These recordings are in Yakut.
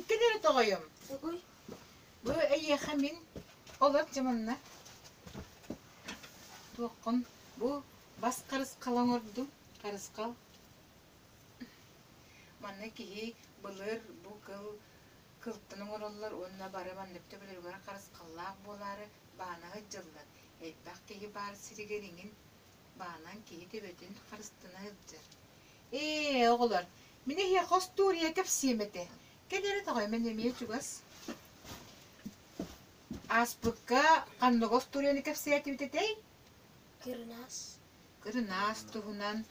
Кэл эрэ тоҕойум. Тугуй? Бу эйиэхэ мин олор дьэ манна. Туоххун бу бас харысхал оҥордум. Харысхал. Манна киһи былыр бу кыл кылтан оҥороллор уонна бары маннык төбөлөрүгэр харысхаллаах буолаары баана сылдьаллар. Элбэх киһи баар сиригэр иҥин баанан киһи төбөтүн харыстана сылдьар. Ээ, оҕолор, мин эһиэхэ остуоруйа кэпсиэм этэ. Кэл эрэ тоҕой, мин эмиэ чугас. Ааспыкка ханнык остуоруйаны кэпсээтибит этэй? Кырынаас. Кырынаас туһунан.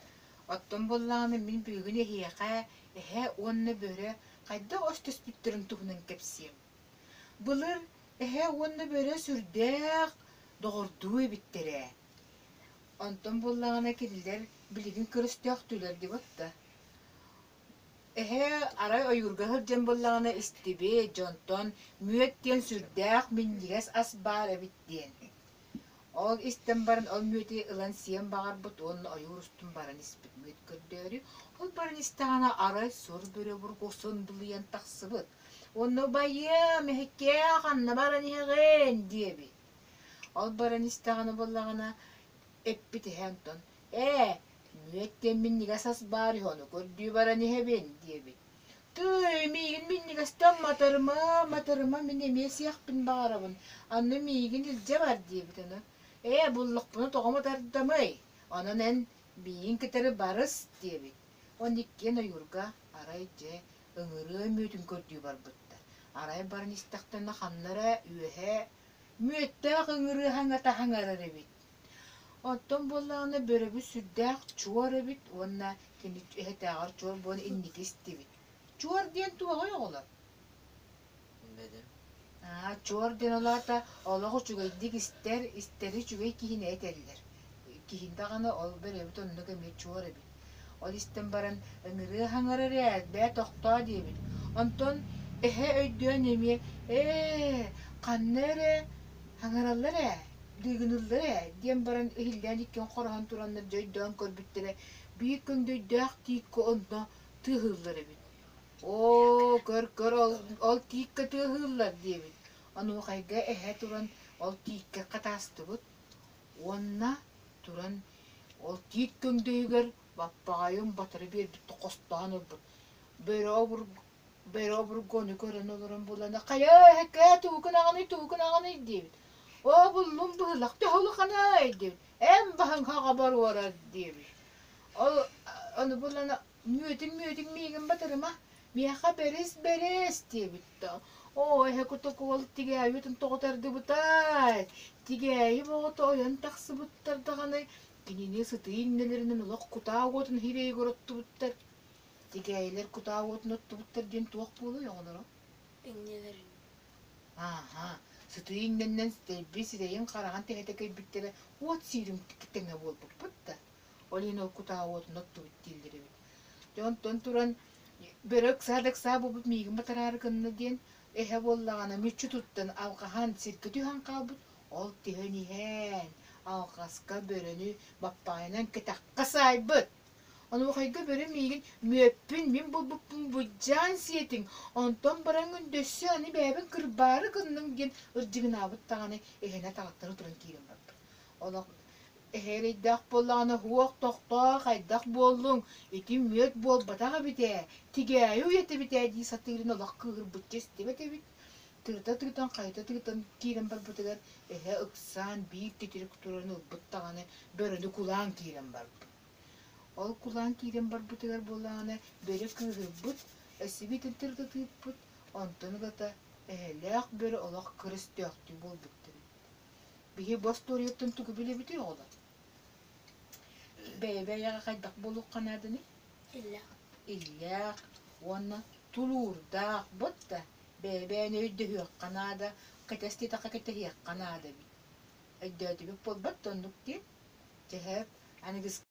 Оттон буоллаҕына мин бүгүн эһиэхэ эһэ уонна бөрө хайдах өстөспүттэрин туһунан кэпсиэм. Былыр эһэ уонна бөрө сүрдээх доҕордуу эбиттэр ээ. Онтон буоллаҕына кинилэр билигин көрүстөөхтүүлэр диэбит да. Эһэ арай ойуурга сылдьан буоллаҕына истибит дьонтон мүөт диэн сүрдээх минньигэс ас баар эбит диэн. Ол истэн баран ол мүөтү ылан сиэн баҕарбыт уонна ойуур устун баран испит мүөт көрдөөрү. Ол баран истэҕинэ арай сур бөрө бургу сундулуйан тахсыбыт. Уонна убайыам, эһиккээ ханна баран иһэҕин диэбит. Ол баран истэҕинэ буоллаҕына эппит эһэ онтон «Ээ, мүөт диэн минньигэс ас баар үһү, ону көрдүү баран иһэбин» диэбит. «Тыый, миигин минньигэстэн матарыма, матарыма, мин эмиэ сиэхпин баҕарабын, аны миигин илдьэ бар» диэбит ону. «Ээ, буллахпына тоҕо матардамый, онон эн миигин кытары барыс» диэбит. Уонна иккиэн ойуурга арай дьэ ыҥырыа мүөтүн көрдүү барбыттар. Арай баран истэхтэринэ ханна эрэ үөһэ мүөттээх ыҥырыа хаҥата хаҥарар эбит. Оттон буоллаҕына бөрөбүт сүрдээх чуор эбит уонна кини эһэтээҕэр чуор буолан инники истибит. Чуор диэн туоҕуй оҕолор? Бэдим. Аа, чуор диэн ол аата олох үчүгэйдик истэр, истэри үчүгэй киһини этэллэр. Киһин даҕаны ол бөрөбүт оннук эмиэ чуор эбит. Ол истэн баран ыҥырыа хаҥарар ээ, бээ тохтоо диэбит. Онтон эһэ өйдөөн эмиэ ээ, ханна эрэ хаҥараллар ээ, дыыгыныыллар ээ диэн баран иһиллээн иккиэн хороһон тураннар дьэ өйдөөн көрбүттэрэ биир көҥдөйдөөх тииккэ онно тыаһыыллар эбит. Оо, көр-көр, ол, ол тииккэ тыаһыыллар диэбит. Онуохайга эһэ туран ол тииккэ хатаастыбыт уонна туран ол тиит көҥдөйүгэр баппаҕайын батары биэрбит хостоон ылбыт. Бөрө обургу бөрө обургу ону көрөн олорон булана «Хайа, эһэкээ, тугу гынаҕыный, тугу гынаҕыный?» диэбит. «Оо, буллум быһыылах, төһө улаханай?» диэбит. «Эн баһыҥ хаҕа боруорар» диэбит. Ол ону булана Мүөтүҥ, мүөтүҥ миигин батарыма, миэхэ бэрис, бэрис диэбит да, оо, эһэ кутук уол тигээйитин тоҕо тардыбытай, тигээйи оҕото ойон тахсыбыттар даҕаны, кинини сытыы иҥнэлэринэн олох кутаа уотун иһирэйигэр оттубуттар. Тигээйилэр кутаа уотун оттубуттар диэн туох буолуой оҕолоро? Иҥнэлэрин. Ааһа, сытыы иҥнэннэн дэлби сирэйин-хараҕын тэһитэ кэйбиттэрэ уот сиирин тэҥэ буолбуппут да. Ол иһин ол кутаа уотун оттубут дииллэр эбит. Дьэ онтон туран бөрө ыксаа да ыксаа буолбут миигин батараары гынна диэн эһэ буоллаҕына мүччү туттан алҕаһан сиргэ түһэн хаалбыт. Ол түһэн иһэн алҕаска бөрөнү баппаҕайынан кэтэххэ саайбыт. Онуохайга бөрө миигин мүөппүн мин булбуппун быдьаан сиэтиҥ, онтон бараҥҥын дөссө аны бэйэбин кырбаары гынныҥ диэн ырдьыгынаабыт даҕаны эһэни атаҕыттан утуран киирэн барбыт. Олох Эһэ эрэйдээх буоллаҕына уох тохтоо, хайдах буоллуҥ, ити мүөт буолбатах эбит ээ, тигээйи уйата эбит ээ дии сатыырын олох кыыһырбычча истибэт эбит. Тыыта тыытан, хайыта тыытан киирэн барбытыгар эһэ ыксаан биир титирик туран ылбыт даҕаны бөрөнү кулаан киирэн барбыт. Ол кулаан киирэн барбытыгар буоллаҕына бөрө кыыһырбыт, эсибитин тырыта тыыппыт, онтон ылата эһэлээх бөрө олох кырыс өстөөхтүү буолбуттар эбит. Биһи бу остуоруйаттан тугу билэбитий оҕолор? Бэйэ-бэйэҕэ хайдах буолуохха нааданый? Иллээх. Иллээх уонна тулуурдаах бут да бэйэ-бэйэни өйдөһүөххэ наада, кэтэс диэтэххэ кэтэһиэххэ наада эбит. Өйдөөтүбүт буолбат да оннук диэн. Дьэһээп аныгыс